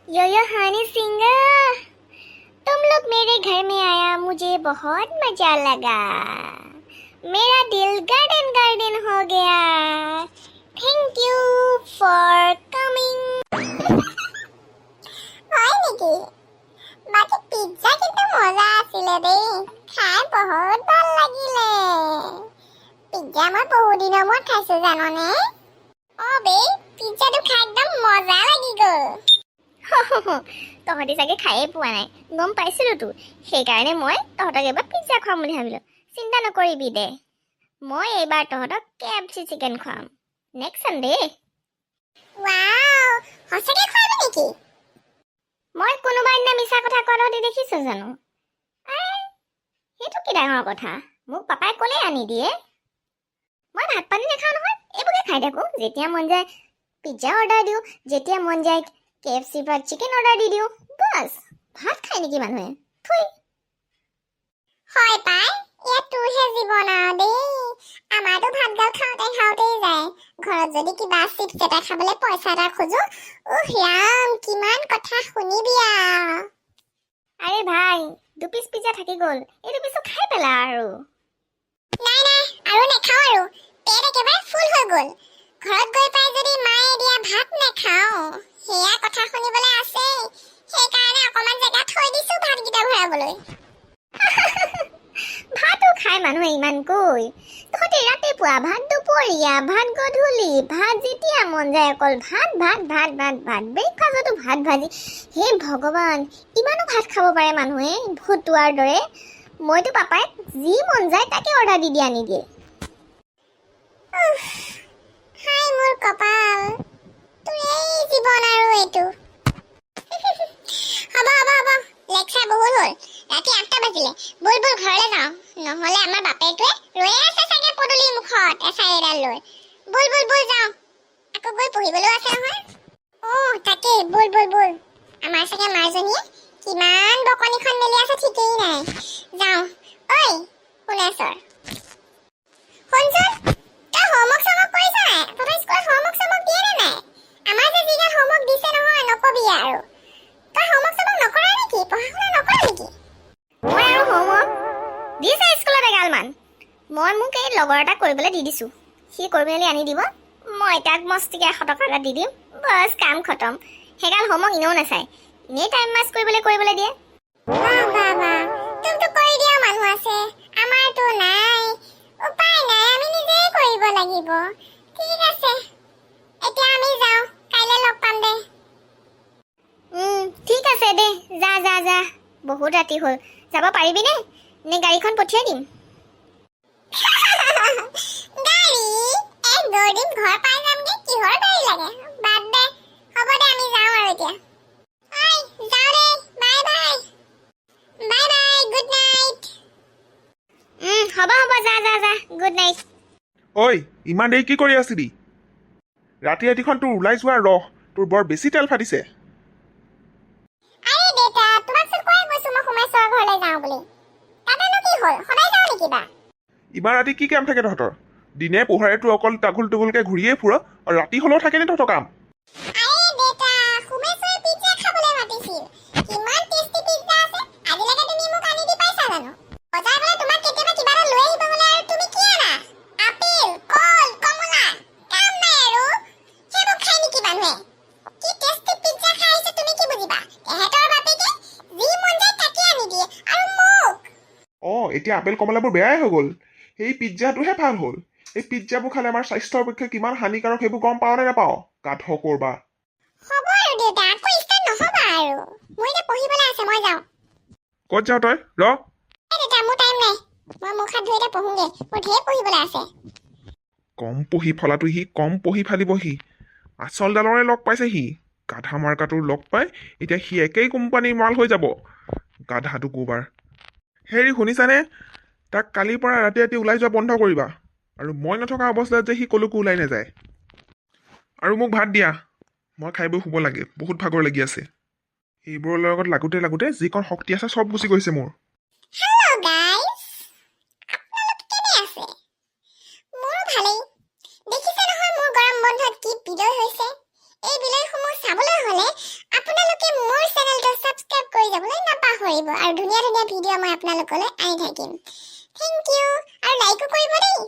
यो यो हनी सिंह, तुम लोग मेरे घर में आया, मुझे बहुत मजा लगा। मेरा दिल गार्डन गार्डन हो गया। Thank you for coming. হয় নেকি? বাকী পিজ্জা কিন্তু মজা আছিলে দেই, খাই বহুত ভাল লাগিলে। পিজ্জা মই বহুত দিনৰ মূৰত খাইছো, জাননে? অ বে, পিজ্জাটো খাই একদম মজা লাগি গ'ল। তহঁতি চাগে খায়ে পোৱা নাই, গম পাইছিলোতো। সেইকাৰণে মই তহঁতক এইবাৰ পিজ্জা খুৱাম বুলি ভাবিলোঁ। চিন্তা নকৰিবি দে, মই এইবাৰ তহঁতক কেএফচি চিকেন খুৱাম নেক্সট ছানডে। ৱাও, সঁচাকে খুৱাবি নেকি? মই কোনোবা দিনা মিছা কথা কোৱা তহঁতি দেখিছ জানো? আই, সেইটো কি ডাঙৰ কথা? মোক পাপাই ক'লেই আনি দিয়ে। মই ভাত পানী নাখাওঁ নহয়, এইবোৰকে খাই থাকোঁ। যেতিয়া মন যায় পিজ্জা অৰ্ডাৰ দিওঁ, যেতিয়া মন যায় কেএফচিৰ পৰা চিকেন অৰ্ডাৰ দি দিওঁ, বাছ। ভাত খায় নেকি মানুহে? থুই। হয় পাই, ইয়াত তোৰহে জীৱন আৰু দেই। আমাৰতো ভাতগাল খাওঁতে খাওঁতেই যায়। ঘৰত যদি কিবা চিপছ এটা খাবলৈ পইচা এটা খোজো, উহ ৰাম, কিমান কথা শুনিবি আৰু। আৰে ভাই, দুপিচ পিজ্জা থাকি গ'ল, এই দুপিচো খাই পেলা আৰু। নাই নাই, আৰু নাখাওঁ আৰু। পেট একেবাৰে ফুল হৈ গ'ল। ঘৰত গৈ পাই যদি মায়ে দিয়া ভাত নাখাওঁ, সেয়া কথা শুনিবলৈ আছেই। সেইকাৰণে অকণমান জেগা থৈ দিছো ভাতকেইটা ভৰাবলৈ। ভাতো খাই মানুহে ইমানকৈ? তহঁতি ৰাতিপুৱা ভাত, দুপৰীয়া ভাত, গধূলি ভাত, যেতিয়া মন যায় অকল ভাত ভাত ভাত ভাত ভাত। ব্ৰেকফাষ্টতো ভাত ভাজি। হে ভগৱান, ইমানো ভাত খাব পাৰে মানুহে ভতুৱাৰ দৰে? মইতো পাপাই যি মন যায় তাকে অৰ্ডাৰ দি দি আনি দিয়ে। হাই মোৰ কপাল, তোৰ এই জীৱন আৰু এইটো। হ'ব হ'ব হ'ব, লেকচাৰ বহুত হ'ল। ৰাতি 8টা বাজিলে। ব'ল ব'ল, ঘৰলৈ যাওঁ। নহ'লে আমাৰ বাপেৰটোৱে ৰৈয়ে আছে চাগে পদূলিৰ মুখত এচাৰি এডাল লৈ। ব'ল ব'ল ব'ল, যাওঁ। আকৌ গৈ পঢ়িবলৈও আছে নহয়। অ' তাকেই, ব'ল ব'ল ব'ল। আমাৰ চাগে মাৰজনীয়ে কিমান বকনিখন মেলি আছে ঠিকেই নাই। যাওঁ। ঐ সোণেশ্বৰ, শুনচোন, তই হোমৱৰ্ক চোমৱৰ্ক কৰিছ নাই? তহঁতৰ স্কুলত হোমৱৰ্ক চোমৱৰ্ক দিয়ে নে নাই? আমাৰ যে যিগাল হোমৱৰ্ক দিছে নহয়, নকবি আৰু। তই হোমৱৰ্ক চোমৱৰ্ক নকৰা নেকি? পঢ়া শুনা নকৰ নেকি? মই আৰু হোমৱৰ্ক দিছে স্কুলত এগালমান। মই মোক এই লগৰ এটা কৰিবলৈ দি দিছোঁ। সি কৰি মেলি আনি দিব, মই তাক মস্তিকে 100 টকা এটা দি দিম, বছ, কাম খতম। সেইগাল হোমৱৰ্ক এনেও নাচায়, এনেই টাইম পাছ কৰিবলৈ দিয়ে। বাহ বাহ বাহ, তোকতো কৰি দিয়া মানুহ আছে, আমাৰতো নাই। উপায় নাই, আমি নিজেই কৰিব লাগিব। ঠিক আছে, এতিয়া আমি যাওঁ, কাইলৈ লগ পাম দে। ঠিক আছে দে, যা যা যা। বহুত ৰাতি হ'ল, যাব পাৰিবিনে নে গাড়ীখন পঠিয়াই দিম? গাড়ী? এক দৌৰ দিম, ঘৰ পাই যামগে। কিহৰ গাড়ী লাগে? বাদ দে। হ'ব দে, আমি যাওঁ আৰু এতিয়া। ঐ, যাওঁ দে। Bye bye, bye bye, good night. হ'ব হ'ব, যা যা যা, গুড নাইট। ঐ, ইমান দেৰি কি কৰি আছিলি? ৰাতি ৰাতিখন তোৰ ওলাই যোৱা ৰহ, তোৰ বৰ বেছি তেল ফাটিছে। আৰে দেউতা, তোমাকচোন কৈ গৈছো মই সোমেশ্বৰৰ ঘৰলৈ যাওঁ বুলি। তাতেনো কি হ'ল? সদায় যাওঁ নেকি বা? ইমান ৰাতি কি কাম থাকে তহঁতৰ? দিনে পোহৰে তোৰ অকল টাঘোল টুঘোলকে ঘূৰিয়ে ফুৰ আৰু ৰাতি হ'লেও থাকেনে তহঁতৰ কাম? আৰে দেউতা, সোমেশ্বৰে পিজ্জা খাবলৈ মাতিছিল। কিমান টেষ্টি পিজ্জা আছে, আজিলৈকে তুমি মোক আনি দি পাইছা জানো? বজাৰ গ'লে তোমাক কেতিয়াবা কিবা এটা লৈ আহিব গ'লে আৰু তুমি কি আনা? আপেল, কল, কমলা। কাম নাই আৰু, সেইবোৰ খাই নেকি মানুহে? কি টেষ্টি পিজ্জা খাই আহিছে তুমি কি বুজিবা? তেহেঁতৰ বাপেকে যি মন যায় তাকে আনি দিয়ে আৰু মোক অঁ, এতিয়া আপেল কমলাবোৰ বেয়াই হৈ গ'ল, সেই পিজ্জাটোহে ভাল হ'ল। এই পিজ্জাবোৰ খালে আমাৰ স্বাস্থ্যৰ পক্ষে কিমান হানিকাৰক, সেইবোৰ গম পাৱ নে নাপাৱ, গাধ কৰবা? হ'ব আৰু দেউতা, আকৌ ষ্টাৰ্ট নহ'বা আৰু। মোৰ এতিয়া পঢ়িবলৈ আছে, মই যাওঁ। ক'ত যাৱ তই? ৰ। এই দেউতা, মোৰ টাইম নাই। মই মুখ হাত ধুই এতিয়া পঢ়োগে, মোৰ ঢেৰ পঢ়িবলৈ আছে। কম পঢ়ি ফলাটো সি, কম পঢ়ি ফালিব সি। আচলডালৰে লগ পাইছে সি। গাধা মাৰ্কাটোৰ লগ পাই এতিয়া সি একেই কোম্পানীৰ মাল হৈ যাব, গাধাটো ক'বাৰ। হেৰি, শুনিছানে? তাক কালিৰ পৰা ৰাতি ৰাতি ওলাই যোৱা বন্ধ কৰিবা আৰু মই নথকা অৱস্থাত যে সি ক'লৈকো ওলাই নাযায়। আৰু মোক ভাত দিয়া, মই খাই বৈ শুব লাগে, বহুত ভাগৰ লাগি আছে। এইবোৰৰ লগত লাগোতে লাগোতে যিকণ শক্তি আছে চব গুচি গৈছে মোৰ। হেল্ল' গাইজ, আপোনালোক কেনে আছে? মোৰো ভালেই। দেখিছে নহয় মোৰ গৰম বন্ধত কি বিলৈ হৈছে? এই বিলৈসমূহ চাবলৈ হ'লে আপোনালোকে নাপাহৰিব আৰু ধুনীয়া ধুনীয়া ভিডিঅ' মই আপোনালোকলৈ আনি থাকিম। Thank U আৰু লাইকো কৰিব দেই।